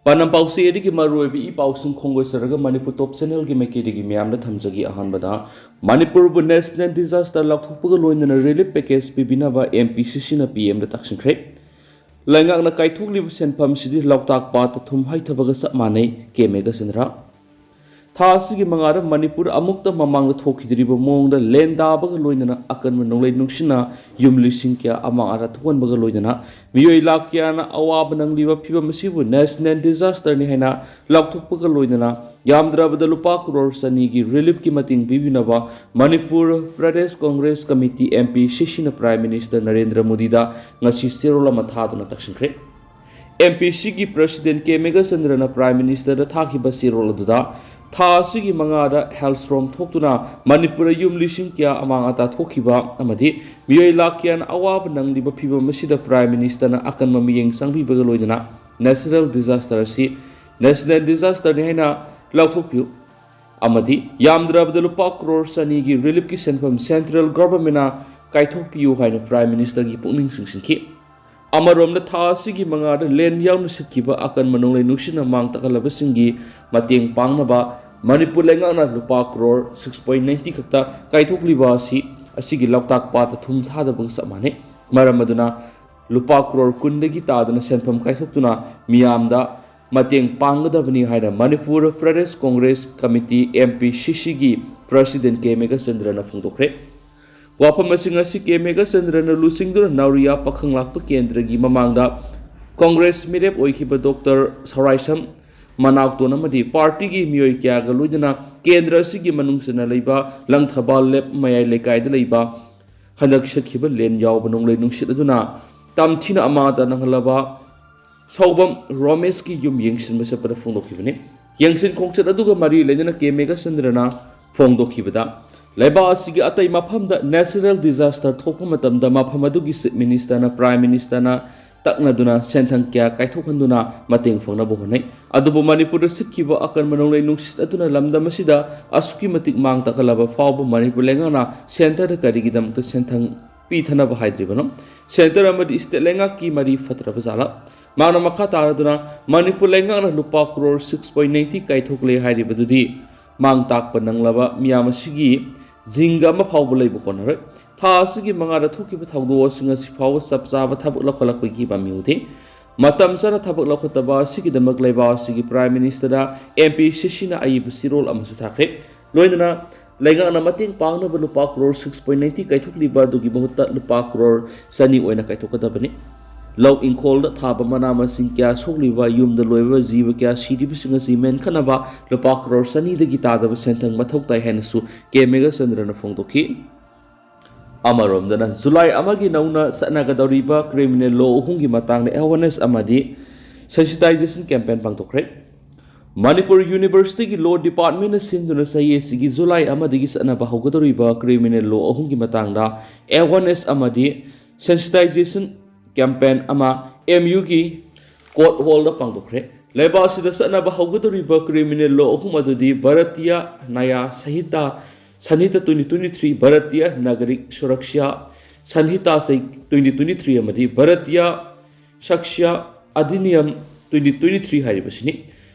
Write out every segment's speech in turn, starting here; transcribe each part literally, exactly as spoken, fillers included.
ꯄꯥꯟꯅꯝ ꯄꯥꯎꯆꯦ ꯑꯗꯨꯒꯤ ꯃꯔꯨꯑꯣꯏꯕ ꯏ ꯄꯥꯎꯁꯤꯡ ꯈꯣꯡꯒꯣꯏ ꯆꯔꯒ ꯃꯅꯤꯄꯨꯔ ꯇꯣꯞ ꯆꯦꯅꯦꯜꯒꯤ ꯃꯥꯏꯀꯩꯗꯒꯤ ꯃꯤꯌꯥꯝꯗ ꯊꯝꯖꯒꯦ꯫ ꯑꯍꯥꯟꯕꯗ, ꯃꯅꯤꯄꯨꯔꯕꯨ ꯅꯦꯁꯅꯦꯜ ꯗꯤꯖꯥꯁꯇꯔ ꯂꯥꯎꯊꯣꯛꯄꯒ ꯂꯣꯏꯅꯅ relief package ꯄꯤꯕꯤꯅꯕ M P C ꯁꯤꯅ ꯄꯤ ꯑꯦꯝꯗ ꯇꯛꯁꯤꯟꯈ꯭ꯔꯦ꯫ ꯂꯩꯉꯥꯛꯅ ꯀꯥꯏꯊꯣꯛꯂꯤꯕ ꯁꯦꯟꯐꯝꯁꯤꯗꯤ ꯂꯣꯛꯇꯥꯛ ꯄꯥꯠꯇ ꯊꯨꯝ ꯍꯩꯊꯕꯒ ꯆꯞ ꯃꯥꯟꯅꯩ, ꯀꯦ ꯃꯦꯘꯆꯟꯗ꯭ꯔ꯫ ꯊꯥ ꯑꯁꯤꯒꯤ ꯃꯉꯥꯗ ꯃꯅꯤꯄꯨꯔ ꯑꯃꯨꯛꯇ ꯃꯃꯥꯡꯗ ꯊꯣꯛꯈꯤꯗ꯭ꯔꯤꯕ ꯃꯑꯣꯡꯗ ꯂꯦꯟ ꯇꯥꯕꯒ ꯂꯣꯏꯅꯅ ꯑꯀꯟꯕ ꯅꯣꯡꯂꯩ ꯅꯨꯡꯁꯤꯠꯅ ꯌꯨꯝ ꯂꯤꯁꯤꯡ ꯀꯌꯥ ꯑꯃꯥꯡ ꯑꯇꯥ ꯊꯣꯛꯍꯟꯕꯒ ꯂꯣꯏꯅꯅ ꯃꯤꯑꯣꯏ ꯂꯥꯈ ꯀꯌꯥꯅ ꯑꯋꯥꯕ ꯅꯪꯂꯤꯕ ꯐꯤꯕꯝ ꯑꯁꯤꯕꯨ ꯅꯦꯁꯅꯦꯜ ꯗꯤꯖꯥꯁꯇꯔꯅꯤ ꯍꯥꯏꯅ ꯂꯥꯎꯊꯣꯛꯄꯒ ꯂꯣꯏꯅꯅ ꯌꯥꯝꯗ꯭ꯔꯕꯗ ꯂꯨꯄꯥ ꯀ꯭ꯔꯣꯔ ꯆꯅꯤꯒꯤ ꯔꯤꯂꯤꯐꯀꯤ ꯃꯇꯦꯡ ꯄꯤꯕꯤꯅꯕ Manipur Pradesh Congress committee, M P C ꯁꯤꯅ ꯄ꯭ꯔꯥꯏꯝ ꯃꯤꯅꯤꯁꯇꯔ ꯅꯔꯦꯟꯗ꯭ꯔ ꯃꯣꯗꯤꯗ ꯉꯁꯤ ꯆꯦꯔꯣꯜ ꯑꯃ ꯊꯥꯗꯨꯅ ꯇꯛꯁꯤꯟꯈ꯭ꯔꯦ꯫ ꯑꯦꯝ ꯄꯤ ꯁꯤꯒꯤ ꯄ꯭ꯔꯁꯤꯗꯦꯟ ꯀꯦ ꯃꯦꯘꯆꯟꯗ꯭ꯔꯅ ꯄ꯭ꯔꯥꯏꯝ ꯃꯤꯅꯤꯁꯇꯔꯗ ꯊꯥꯈꯤꯕ ꯆꯦꯔꯣꯜ ꯑꯗꯨꯗ ꯊꯥ ꯑꯁꯤꯒꯤ ꯃꯉꯥꯗ ꯍꯦꯜꯁ꯭ꯇꯣꯔꯝ ꯊꯣꯛꯇꯨꯅ ꯃꯅꯤꯄꯨꯔꯗ ꯌꯨꯝ ꯂꯤꯁꯤꯡ ꯀꯌꯥ ꯑꯃꯥꯡ ꯑꯇꯥ ꯊꯣꯛꯈꯤꯕ ꯑꯃꯗꯤ ꯃꯤꯑꯣꯏ ꯂꯥꯈ ꯀꯌꯥꯅ ꯑꯋꯥꯕ ꯅꯪꯂꯤꯕ ꯐꯤꯕꯝ ꯑꯁꯤꯗ ꯄ꯭ꯔꯥꯏꯝ ꯃꯤꯅꯤꯁꯇꯔꯅ ꯑꯀꯟꯕ ꯃꯤꯠꯌꯦꯡ ꯆꯪꯕꯤꯕꯒ ꯂꯣꯏꯅꯅ ꯅꯦꯆꯔꯦꯜ ꯗꯤꯖꯥꯁꯇꯔ ꯑꯁꯤ ꯅꯦꯁꯅꯦꯜ ꯗꯤꯖꯥꯁꯇꯔꯅꯤ ꯍꯥꯏꯅ ꯂꯥꯎꯊꯣꯛꯄꯤꯌꯨ ꯑꯃꯗꯤ ꯌꯥꯝꯗ꯭ꯔꯕꯗ ꯂꯨꯄꯥ ꯀ꯭ꯔꯣꯔ ꯆꯅꯤꯒꯤ ꯔꯤꯂꯤꯐꯀꯤ ꯁꯦꯟꯐꯝ ꯁꯦꯟꯇ꯭ꯔꯦꯜ ꯒꯚꯔꯟꯃꯦꯟꯠꯅ ꯀꯥꯏꯊꯣꯛꯄꯤꯌꯨ ꯍꯥꯏꯅ ꯄ꯭ꯔꯥꯏꯝ ꯃꯤꯅꯤꯁꯇꯔꯒꯤ ꯄꯨꯛꯅꯤꯡ ꯆꯤꯡꯁꯤꯟꯈꯤ꯫ ꯑꯃꯔꯣꯝꯗ, ꯊꯥ ꯑꯁꯤꯒꯤ ꯃꯉꯥꯗ ꯂꯦꯟ ꯌꯥꯎꯅ ꯁꯤꯠꯈꯤꯕ ꯑꯀꯟꯕ ꯅꯣꯡꯂꯩ ꯅꯨꯡꯁꯤꯠꯅ ꯃꯥꯡ ꯇꯥꯛꯍꯜꯂꯕꯁꯤꯡꯒꯤ ꯃꯇꯦꯡ ꯄꯥꯡꯅꯕ ꯃꯅꯤꯄꯨꯔ ꯂꯩꯉꯥꯛꯅ ꯂꯨꯄꯥ ꯀ꯭ꯔꯣꯔ ꯁꯤꯛꯁ ꯄꯣꯏꯟ ꯅꯥꯏꯟꯇꯤ ꯈꯛꯇ ꯀꯥꯏꯊꯣꯛꯂꯤꯕ ꯑꯁꯤ ꯑꯁꯤꯒꯤ ꯂꯣꯛꯇꯥꯛ ꯄꯥꯠꯇ ꯊꯨꯝ ꯊꯥꯗꯕꯒ ꯆꯞ ꯃꯥꯟꯅꯩ꯫ ꯃꯔꯝ ꯑꯗꯨꯅ ꯂꯨꯄꯥ ꯀ꯭ꯔꯣꯔ ꯀꯨꯟꯗꯒꯤ ꯇꯥꯗꯅ ꯁꯦꯟꯐꯝ ꯀꯥꯏꯊꯣꯛꯇꯨꯅ ꯃꯤꯌꯥꯝꯗ ꯃꯇꯦꯡ ꯄꯥꯡꯒꯗꯕꯅꯤ ꯍꯥꯏꯅ Manipur Pradesh Congress committee, M P ꯁꯤ ꯁꯤꯒꯤ ꯄ꯭ꯔꯁꯤꯗꯦꯟ ꯀꯦ ꯃꯦꯘꯆꯟꯗ꯭ꯔꯅ ꯐꯣꯡꯗꯣꯛꯈ꯭ꯔꯦ꯫ ꯋꯥꯐꯝꯁꯤꯡ ꯑꯁꯤ ꯀꯦ ꯃꯦꯘꯆꯟꯗ꯭ꯔꯅ ꯂꯨꯆꯤꯡꯗꯨꯅ ꯅꯥꯎꯔꯤꯌꯥ ꯄꯥꯈꯪ ꯂꯥꯛꯄ ꯀꯦꯟꯗ꯭ꯔꯒꯤ ꯃꯃꯥꯡꯗ ꯀꯣꯡꯒ꯭ꯔꯦꯁ ꯃꯤꯔꯦꯞ ꯑꯣꯏꯈꯤꯕ ꯗꯣꯛꯇꯔ ꯁꯧꯔꯥꯏꯁꯝ ꯃꯅꯥꯎꯇꯣꯟ ꯑꯃꯗꯤ ꯄꯥꯔꯇꯤꯒꯤ ꯃꯤꯑꯣꯏ ꯀꯌꯥꯒ ꯂꯣꯏꯅꯅ ꯀꯦꯟꯗ꯭ꯔ ꯑꯁꯤꯒꯤ ꯃꯅꯨꯡ ꯆꯟꯅ ꯂꯩꯕ ꯂꯪꯊꯕꯥꯜ ꯂꯦꯞ ꯃꯌꯥꯏ ꯂꯩꯀꯥꯏꯗ ꯂꯩꯕ ꯍꯟꯗꯛ ꯁꯤꯠꯈꯤꯕ ꯂꯦꯟ ꯌꯥꯎꯕ ꯅꯣꯡꯂꯩ ꯅꯨꯡꯁꯤꯠ ꯑꯗꯨꯅ ꯇꯝꯊꯤꯅ ꯑꯃꯥꯡ ꯑꯇꯥ ꯅꯪꯍꯜꯂꯕ ꯁꯥꯎꯕꯝ ꯔꯣꯃꯦꯁꯀꯤ ꯌꯨꯝ ꯌꯦꯡꯁꯤꯟꯕ ꯆꯠꯄꯗ ꯐꯣꯡꯗꯣꯛꯈꯤꯕꯅꯤ꯫ ꯌꯦꯡꯁꯤꯟ ꯈꯣꯡꯆꯠ ꯑꯗꯨꯒ ꯃꯔꯤ ꯂꯩꯅꯅ ꯀꯦ ꯃꯦꯘꯆꯟꯗ꯭ꯔꯅ ꯐꯣꯡꯗꯣꯛꯈꯤꯕꯗ, ꯂꯩꯕꯥꯛ ꯑꯁꯤꯒꯤ ꯑꯇꯩ ꯃꯐꯝꯗ ꯅꯦꯆꯔꯦꯜ ꯗꯤꯖꯥꯁꯇꯔ ꯊꯣꯛꯄ ꯃꯇꯝꯗ ꯃꯐꯝ ꯑꯗꯨꯒꯤ ꯆꯤꯐ ꯃꯤꯅꯤꯁꯇꯔꯅ ꯄ꯭ꯔꯥꯏꯝ ꯃꯤꯅꯤꯁꯇꯔꯅ ꯇꯛꯅꯗꯨꯅ ꯁꯦꯟꯊꯪ ꯀꯌꯥ ꯀꯥꯏꯊꯣꯛꯍꯟꯗꯨꯅ ꯃꯇꯦꯡ ꯐꯪꯅꯕ ꯍꯣꯠꯅꯩ꯫ ꯑꯗꯨꯕꯨ ꯃꯅꯤꯄꯨꯔꯗ ꯁꯤꯠꯈꯤꯕ ꯑꯀꯟꯕ ꯅꯣꯡꯂꯩ ꯅꯨꯡꯁꯤꯠ ꯑꯗꯨꯅ ꯂꯝꯗꯝ ꯑꯁꯤꯗ ꯑꯁꯨꯛꯀꯤ ꯃꯇꯤꯛ ꯃꯥꯡ ꯇꯥꯛꯍꯜꯂꯕ ꯐꯥꯎꯕ ꯃꯅꯤꯄꯨꯔ ꯂꯩꯉꯥꯛꯅ ꯁꯦꯟꯇꯔꯗ ꯀꯔꯤꯒꯤꯗꯃꯛꯇ ꯁꯦꯟꯊꯪ ꯄꯤꯊꯅꯕ ꯍꯥꯏꯗ꯭ꯔꯤꯕꯅꯣ? ꯁꯦꯟꯇꯔ ꯑꯃꯗꯤ ꯁ꯭ꯇꯦꯠ ꯂꯩꯉꯥꯛꯀꯤ ꯃꯔꯤ ꯐꯠꯇ꯭ꯔꯕ ꯖꯥꯠꯂꯥ? ꯃꯍꯥꯛꯅ ꯃꯈꯥ ꯇꯥꯔꯗꯨꯅ, ꯃꯅꯤꯄꯨꯔ ꯂꯩꯉꯥꯛꯅ ꯂꯨꯄꯥ ꯀ꯭ꯔꯣꯔ six point ninety ꯀꯥꯏꯊꯣꯛꯂꯦ ꯍꯥꯏꯔꯤꯕꯗꯨꯗꯤ ꯃꯥꯡ ꯇꯥꯛꯄ ꯅꯪꯂꯕ ꯃꯤꯌꯥꯝ ꯑꯁꯤꯒꯤ ꯖꯤꯡꯒ ꯑꯃ ꯐꯥꯎꯕ ꯂꯩꯕ ꯀꯣꯟꯅꯔꯣꯏ꯫ ꯊꯥ ꯑꯁꯤꯒꯤ ꯃꯉꯥꯗ ꯊꯣꯛꯈꯤꯕ ꯊꯧꯗꯣꯛꯁꯤꯡ ꯑꯁꯤ ꯐꯥꯎꯕ ꯆꯞ ꯆꯥꯕ ꯊꯕꯛ ꯂꯧꯈꯠꯂꯛꯄꯒꯤ ꯃꯃꯤ ꯎꯗꯦ꯫ ꯃꯇꯝ ꯆꯥꯅ ꯊꯕꯛ ꯂꯧꯈꯠꯇꯕ ꯑꯁꯤꯒꯤꯗꯃꯛ ꯂꯩꯕꯥꯛ ꯑꯁꯤꯒꯤ Prime Minister, M P C C ꯅ ꯑꯏꯕ ꯆꯦꯔꯣꯜ ꯑꯃꯁꯨ ꯊꯥꯈ꯭ꯔꯦ꯫ ꯂꯣꯏꯅꯅ ꯂꯩꯉꯥꯛꯅ ꯃꯇꯦꯡ ꯄꯥꯡꯅꯕ ꯂꯨꯄꯥ ꯀ꯭ꯔꯣꯔ six point ninety ꯀꯥꯏꯊꯣꯛꯂꯤꯕ ꯑꯗꯨꯒꯤ ꯃꯍꯨꯠꯇ ꯂꯨꯄꯥ ꯀ꯭ꯔꯣꯔ ꯆꯅꯤ ꯑꯣꯏꯅ ꯀꯥꯏꯊꯣꯛꯀꯗꯕꯅꯤ꯫ ꯂꯧ ꯏꯪꯈꯣꯜꯗ ꯊꯥꯕ ꯃꯅꯥ ꯃꯁꯤꯡ ꯀꯌꯥ ꯁꯣꯛꯂꯤꯕ, ꯌꯨꯝꯗ ꯂꯣꯏꯕ ꯖꯤꯕ ꯀꯌꯥ ꯁꯤꯔꯤꯕꯁꯤꯡ ꯑꯁꯤ ꯃꯦꯟꯈꯠꯅꯕ ꯂꯨꯄꯥ ꯀ꯭ꯔꯣꯔ ꯆꯅꯤꯗꯒꯤ ꯇꯥꯗꯕ ꯁꯦꯟꯊꯪ ꯃꯊꯧ ꯇꯥꯏ ꯍꯥꯏꯅꯁꯨ ꯀꯦ ꯃꯦꯘꯆꯟꯗ꯭ꯔꯅ ꯐꯣꯡꯗꯣꯛꯈꯤ꯫ ꯑꯃꯔꯣꯝꯗꯅ, ꯖꯨꯂꯥꯏ ꯑꯃꯒꯤ ꯅꯧꯅ ꯆꯠꯅꯒꯗꯧꯔꯤꯕ criminal law ꯑꯍꯨꯝꯒꯤ ꯃꯇꯥꯡꯗ awareness ꯑꯃꯗꯤ sensitization campaign ꯄꯥꯡꯊꯣꯛꯈ꯭ꯔꯦ꯫ ꯃꯅꯤꯄꯨꯔ University ꯒꯤ Law Department ꯅ ꯁꯤꯟꯗꯨꯅ ꯆꯍꯤ ꯑꯁꯤꯒꯤ ꯖꯨꯂꯥꯏ ꯑꯃꯗꯒꯤ ꯆꯠꯅꯕ ꯍꯧꯒꯗꯧꯔꯤꯕ criminal law ꯑꯍꯨꯝꯒꯤ ꯃꯇꯥꯡꯗ awareness ꯑꯃꯗꯤ sensitization campaign ꯑꯃ M U ꯒꯤ Court Hall ꯗ ꯄꯥꯡꯊꯣꯛꯈ꯭ꯔꯦ꯫ ꯂꯩꯕꯥꯛ ꯑꯁꯤꯗ ꯆꯠꯅꯕ ꯍꯧꯒꯗꯧꯔꯤꯕ criminal law ꯑꯍꯨꯝ ꯑꯗꯨꯗꯤ Bharatiya Nyaya Sanhita, Sanhita twenty twenty-three, Bharatiya Nagarik Suraksha Sanhita twenty twenty-three ꯑꯃꯗꯤ Bharatiya Sakshya Adhiniyam twenty twenty-three ꯍꯥꯏꯔꯤꯕꯁꯤꯅꯤ꯫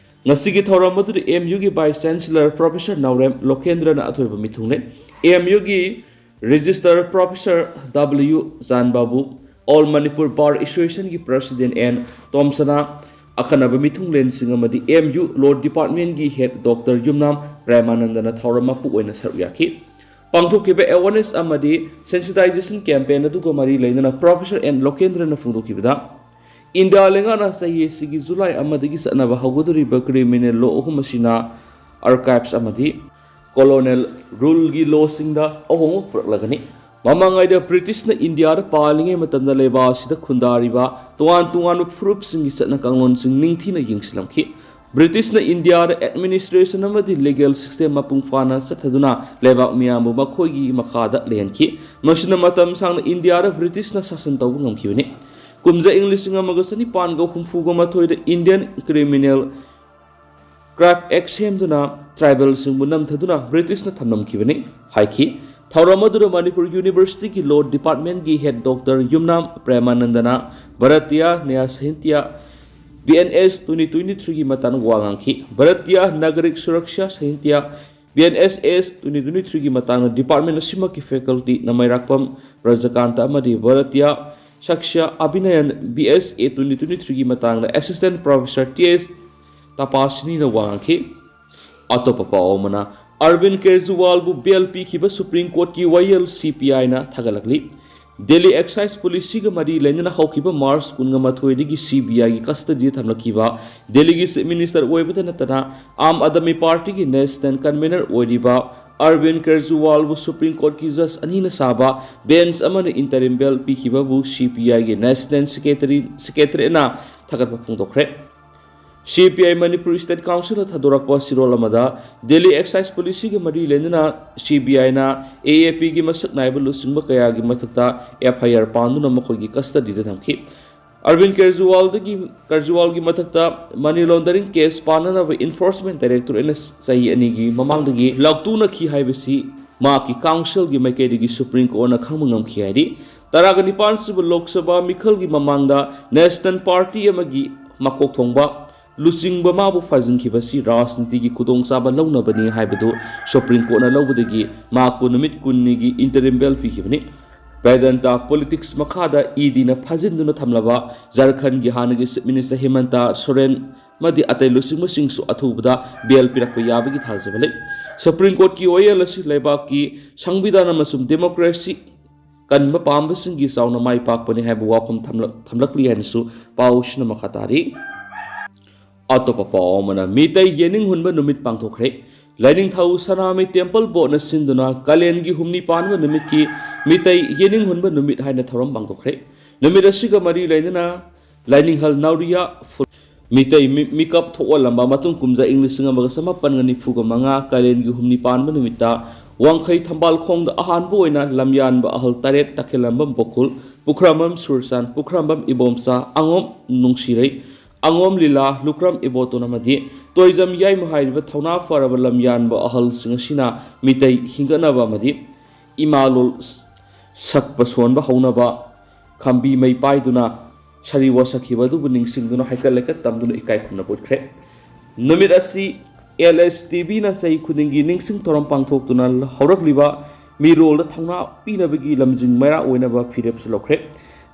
ꯉꯁꯤꯒꯤ ꯊꯧꯔꯝ ꯑꯗꯨꯗ M U ꯒꯤ Vice Chancellor Professor ꯅꯥꯎꯔꯦꯝ ꯂꯣꯀꯦꯟꯗ꯭ꯔꯅ ꯑꯊꯣꯏꯕ ꯃꯤꯊꯨꯡꯂꯦꯟ, M U ꯒꯤ Registrar Professor W ꯖꯥꯟ ꯕꯥꯕꯨ, All Manipur Bar Association ꯒꯤ President N ꯇꯣꯝꯁꯅꯥ, ꯑꯈꯟꯅꯕ ꯃꯤꯊꯨꯡꯂꯦꯟꯁꯤꯡ ꯑꯃꯗꯤ M U Law Department ꯀꯤ Head Doctor ꯌꯨꯝꯅꯥꯝ ꯄ꯭ꯔꯦꯃꯥꯅꯟꯗꯅ ꯊꯧꯔꯝ ꯃꯄꯨ ꯑꯣꯏꯅ ꯁꯔꯨꯛ ꯌꯥꯈꯤ꯫ ꯄꯥꯡꯊꯣꯛꯈꯤꯕ awareness ꯑꯃꯗꯤ sensitization campaign ꯑꯗꯨꯒ ꯃꯔꯤ ꯂꯩꯅꯅ Professor N ꯂꯣꯀꯦꯟꯗ꯭ꯔꯅ ꯐꯣꯡꯗꯣꯛꯈꯤꯕꯗ, ꯏꯟꯗꯤꯌꯥ ꯂꯩꯉꯥꯛꯅ ꯆꯍꯤ ꯑꯁꯤꯒꯤ ꯖꯨꯂꯥꯏ ꯑꯃꯗꯒꯤ ꯆꯠꯅꯕ ꯍꯧꯒꯗꯧꯔꯤꯕ criminal law ꯑꯍꯨꯝ ꯑꯁꯤꯅ archives ꯑꯃꯗꯤ colonial rule ꯒꯤ law ꯁꯤꯡꯗ ꯑꯍꯣꯡꯕ ꯄꯨꯔꯛꯂꯒꯅꯤ꯫ ꯃꯃꯥꯡꯉꯩꯗ British ꯅ ꯏꯟꯗꯤꯌꯥꯗ ꯄꯥꯜꯂꯤꯉꯩ ꯃꯇꯝꯗ ꯂꯩꯕꯥꯛ ꯑꯁꯤꯗ ꯈꯨꯟꯗꯥꯔꯤꯕ ꯇꯣꯉꯥꯟ ꯇꯣꯉꯥꯟꯕ ꯐꯨꯔꯨꯞꯁꯤꯡꯒꯤ ꯆꯠꯅ ꯀꯥꯡꯂꯣꯟꯁꯤꯡ ꯅꯤꯡꯊꯤꯅ ꯌꯦꯡꯁꯤꯜꯂꯝꯈꯤ꯫ British ꯅ ꯏꯟꯗꯤꯌꯥꯗ administration ꯑꯃꯗꯤ legal system ꯃꯄꯨꯡ ꯐꯥꯅ ꯆꯠꯊꯗꯨꯅ ꯂꯩꯕꯥꯛ ꯃꯤꯌꯥꯝꯕꯨ ꯃꯈꯣꯏꯒꯤ ꯃꯈꯥꯗ ꯂꯩꯍꯟꯈꯤ꯫ ꯃꯁꯤꯅ ꯃꯇꯝ ꯁꯥꯡꯅ ꯏꯟꯗꯤꯌꯥꯗ British ꯅ ꯁꯥꯁꯟ ꯇꯧꯕ ꯉꯝꯈꯤꯕꯅꯤ꯫ ꯀꯨꯝꯖꯥ ꯏꯪ ꯂꯤꯁꯤꯡ ꯑꯃꯒ ꯆꯅꯤꯄꯥꯟꯒ ꯍꯨꯝꯐꯨꯒ ꯃꯥꯊꯣꯏꯗ Indian Criminal Crime Act ꯁꯦꯝꯗꯨꯅ tribal ꯁꯤꯡꯕꯨ ꯅꯝꯊꯗꯨꯅ British ꯅ ꯊꯝꯂꯝꯈꯤꯕꯅꯤ ꯍꯥꯏꯈꯤ꯫ ꯊꯧꯔꯝ ꯑꯗꯨꯗ ꯃꯅꯤꯄꯨꯔ University ꯒꯤ Law Department ꯀꯤ Head Doctor ꯌꯨꯝꯅꯥꯝ ꯄ꯭ꯔꯦꯃꯥꯅꯟꯗꯅ Bharatiya Nyaya Sahitya, B N S twenty twenty-three ꯒꯤ ꯃꯇꯥꯡꯗ ꯋꯥ ꯉꯥꯡꯈꯤ꯫ Bharatiya Nagarik Suraksha Sahitya, B N S S twenty twenty-three ꯒꯤ ꯃꯇꯥꯡꯗ department ꯑꯁꯤꯃꯛꯀꯤ faculty ꯅꯃꯥꯏꯔꯥꯛꯄꯝ ꯔꯥꯖꯀꯥꯟꯇ ꯑꯃꯗꯤ Bharatiya Sakshya Abhinayan B S A twenty twenty-three ꯒꯤ ꯃꯇꯥꯡꯗ Assistant Professor T S ꯇꯄꯥꯁꯤꯅꯤꯅ ꯋꯥ ꯉꯥꯡꯈꯤ꯫ ꯑꯇꯣꯞꯄ ꯄꯥꯎ ꯑꯃꯅ, ꯑꯔꯕꯤꯟ ꯀꯦꯖ꯭ꯔꯤꯋꯥꯜꯕꯨ bail ꯄꯤꯈꯤꯕ Supreme Courtꯀꯤ ꯋꯥꯌꯦꯜ C P Iꯅ ꯊꯥꯒꯠꯂꯛꯂꯤ꯫ ꯗꯦꯜꯂꯤ excise policyꯒ ꯃꯔꯤ ꯂꯩꯅꯅ ꯍꯧꯈꯤꯕ March ꯀꯨꯟꯃꯥꯊꯣꯏꯗꯒꯤ C B Iꯒꯤ custodyꯗ ꯊꯝꯂꯛꯈꯤꯕ ꯗꯦꯜꯂꯤꯒꯤ Chief Minister ꯑꯣꯏꯕꯇ ꯅꯠꯇꯅ ꯑꯥꯝ ꯑꯥꯗꯃꯤ ꯄꯥꯔꯇꯤꯒꯤ national convener ꯑꯣꯏꯔꯤꯕ ꯑꯔꯕꯤꯟ ꯀꯦꯖ꯭ꯔꯤꯋꯥꯜꯕꯨ Supreme Courtꯀꯤ judge ꯑꯅꯤꯅ ꯁꯥꯕ bench ꯑꯃꯅ interim bail ꯄꯤꯈꯤꯕꯕꯨ C P Iꯒꯤ national secretary, secretaryꯅ ꯊꯥꯒꯠꯄ ꯐꯣꯡꯗꯣꯛꯈ꯭ꯔꯦ꯫ C P I Manipur State Councilꯅ ꯊꯥꯗꯣꯔꯛꯄ ꯆꯦꯔꯣꯜ ꯑꯃꯗ, ꯗꯦꯜꯂꯤ excise policyꯒ ꯃꯔꯤ ꯂꯩꯅꯅ C B Iꯅ A A Pꯒꯤ ꯃꯁꯛ ꯅꯥꯏꯕ ꯂꯨꯆꯤꯡꯕ ꯀꯌꯥꯒꯤ ꯃꯊꯛꯇ F I R ꯄꯥꯟꯗꯨꯅ ꯃꯈꯣꯏꯒꯤ custodyꯗ ꯊꯝꯈꯤ꯫ ꯑꯔꯕꯤꯟ ꯀꯦꯖ꯭ꯔꯤꯋꯥꯜꯗꯒꯤ, ꯀꯦꯖ꯭ꯔꯤꯋꯥꯜꯒꯤ ꯃꯊꯛꯇ money laundering case ꯄꯥꯟꯅꯅꯕ Enforcement Directorateꯅ ꯆꯍꯤ ꯑꯅꯤꯒꯤ ꯃꯃꯥꯡꯗꯒꯤ ꯂꯥꯎꯊꯣꯛꯅꯈꯤ ꯍꯥꯏꯕꯁꯤ ꯃꯍꯥꯛꯀꯤ councilꯒꯤ ꯃꯥꯏꯀꯩꯗꯒꯤ Supreme Courtꯅ ꯈꯪꯕ ꯉꯝꯈꯤ ꯍꯥꯏꯔꯤ꯫ ꯇꯔꯥꯒ ꯅꯤꯄꯥꯟ ꯁꯨꯕ ꯂꯣꯛ ꯁꯚꯥ ꯃꯤꯈꯜꯒꯤ ꯃꯃꯥꯡꯗ national party ꯑꯃꯒꯤ ꯃꯀꯣꯛ ꯊꯣꯡꯕ ꯂꯨꯆꯤꯡꯕ ꯃꯥꯕꯨ ꯐꯥꯖꯤꯟꯈꯤꯕꯁꯤ ꯔꯥꯖꯅꯤꯇꯤꯒꯤ ꯈꯨꯗꯣꯡꯆꯥꯕ ꯂꯧꯅꯕꯅꯤ ꯍꯥꯏꯕꯗꯨ Supreme Courtꯅ ꯂꯧꯕꯗꯒꯤ ꯃꯍꯥꯛꯄꯨ ꯅꯨꯃꯤꯠ ꯀꯨꯟꯅꯤꯒꯤ interim bail ꯄꯤꯈꯤꯕꯅꯤ꯫ Vedanta politics ꯃꯈꯥꯗ EDꯅ ꯐꯥꯖꯤꯟꯗꯨꯅ ꯊꯝꯂꯕ ꯖꯔꯈꯟꯒꯤ ꯍꯥꯟꯅꯒꯤ Chief Minister ꯍꯤꯃꯟꯇ ꯁꯣꯔꯦꯟ ꯑꯃꯗꯤ ꯑꯇꯩ ꯂꯨꯆꯤꯡꯕꯁꯤꯡꯁꯨ ꯑꯊꯨꯕꯗ bail ꯄꯤꯔꯛꯄ ꯌꯥꯕꯒꯤ ꯊꯥꯖꯕ ꯂꯩ꯫ Supreme Courtꯀꯤ ꯋꯥꯌꯦꯜ ꯑꯁꯤ ꯂꯩꯕꯥꯛꯀꯤ ꯁꯪꯕꯤꯙꯥꯟ ꯑꯃꯁꯨꯡ democracy ꯀꯟꯕ ꯄꯥꯝꯕꯁꯤꯡꯒꯤ ꯆꯥꯎꯅ ꯃꯥꯏ ꯄꯥꯛꯄꯅꯤ ꯍꯥꯏꯕ ꯋꯥꯐꯝ ꯊꯝꯂꯛ-, ꯊꯝꯂꯛꯂꯤ ꯍꯥꯏꯅꯁꯨ ꯄꯥꯎꯁꯤꯅ ꯃꯈꯥ ꯇꯥꯔꯤ꯫ ꯑꯇꯣꯞꯄ ꯄꯥꯎ ꯑꯃꯅ, ꯃꯤꯇꯩ ꯌꯦꯅꯤꯡ ꯍꯨꯟꯕ ꯅꯨꯃꯤꯠ ꯄꯥꯡꯊꯣꯛꯈ꯭ꯔꯦ꯫ ꯂꯥꯏꯅꯤꯡꯊꯧ ꯁꯅꯥꯃꯍꯤ Temple Boardꯅ ꯁꯤꯟꯗꯨꯅ ꯀꯥꯂꯦꯟꯒꯤ ꯍꯨꯝꯅꯤ ꯄꯥꯟꯕ ꯅꯨꯃꯤꯠꯀꯤ ꯃꯤꯇꯩ ꯌꯦꯅꯤꯡ ꯍꯨꯟꯕ ꯅꯨꯃꯤꯠ ꯍꯥꯏꯅ ꯊꯧꯔꯝ ꯄꯥꯡꯊꯣꯛꯈ꯭ꯔꯦ꯫ ꯅꯨꯃꯤꯠ ꯑꯁꯤꯒ ꯃꯔꯤ ꯂꯩꯅꯅ ꯂꯥꯏꯅꯤꯡꯍꯜ ꯅꯥꯎꯔꯤꯌꯥ ꯐꯨ-, ꯃꯤꯇꯩ ꯃꯤ-, ꯃꯤꯀꯞ ꯊꯣꯛꯍꯜꯂꯝꯕ ꯃꯇꯨꯡ ꯀꯨꯝꯖꯥ ꯏꯪ ꯂꯤꯁꯤꯡ ꯑꯃꯒ ꯆꯃꯥꯄꯟꯒ ꯅꯤꯐꯨꯒ ꯃꯉꯥ ꯀꯥꯂꯦꯟꯒꯤ ꯍꯨꯝꯅꯤ ꯄꯥꯟꯕ ꯅꯨꯃꯤꯠꯇ ꯋꯥꯡꯈꯩ ꯊꯝꯕꯥꯜ ꯈꯣꯡꯗ ꯑꯍꯥꯟꯕ ꯑꯣꯏꯅ ꯂꯝꯌꯥꯟꯕ ꯑꯍꯜ ꯇꯔꯦꯠ, ꯇꯈꯦꯜꯂꯝꯕꯝ ꯕꯣꯀꯨꯜ, ꯄꯨꯈ꯭ꯔꯝꯕꯝ ꯁꯨꯔꯆꯥꯟ, ꯄꯨꯈ꯭ꯔꯝꯕꯝ ꯏꯕꯣꯝꯆꯥ, ꯑꯉꯣꯝ ꯅꯨꯡꯁꯤꯔꯩ, ꯑꯉꯣꯝ ꯂꯤꯂꯥ, ꯂꯨꯀ꯭ꯔꯝ ꯏꯕꯣꯇꯣꯟ ꯑꯃꯗꯤ ꯇꯣꯏꯖꯝ ꯌꯥꯏꯃ ꯍꯥꯏꯔꯤꯕ ꯊꯧꯅꯥ ꯐꯔꯕ ꯂꯝꯌꯥꯟꯕ ꯑꯍꯜꯁꯤꯡ ꯑꯁꯤꯅ ꯃꯤꯇꯩ ꯍꯤꯡꯒꯠꯅꯕ ꯑꯃꯗꯤ ꯏꯃꯥ ꯂꯣꯜ ꯁꯛꯄ ꯁꯣꯟꯕ ꯍꯧꯅꯕ ꯈꯝꯕꯤ ꯃꯩ ꯄꯥꯏꯗꯨꯅ ꯁꯥꯔꯤ ꯋꯥꯁꯛꯈꯤꯕ ꯑꯗꯨꯕꯨ ꯅꯤꯡꯁꯤꯡꯗꯨꯅ ꯍꯩꯀꯠ ꯂꯩꯀꯠ ꯇꯝꯗꯨꯅ ꯏꯀꯥꯏ ꯈꯨꯝꯅꯕ ꯎꯠꯈ꯭ꯔꯦ꯫ ꯅꯨꯃꯤꯠ ꯑꯁꯤ ꯑꯦꯜ ꯑꯦꯁ ꯇꯤ ꯚꯤꯅ ꯆꯍꯤ ꯈꯨꯗꯤꯡꯒꯤ ꯅꯤꯡꯁꯤꯡ ꯊꯧꯔꯝ ꯄꯥꯡꯊꯣꯛꯇꯨꯅ ꯍꯧꯔꯛꯂꯤꯕ ꯃꯤꯔꯣꯜꯗ ꯊꯧꯅꯥ ꯄꯤꯅꯕꯒꯤ ꯂꯝꯖꯤꯡ ꯃꯩꯔꯥ ꯑꯣꯏꯅꯕ ꯐꯤꯔꯦꯞꯁꯨ ꯂꯧꯈ꯭ꯔꯦ꯫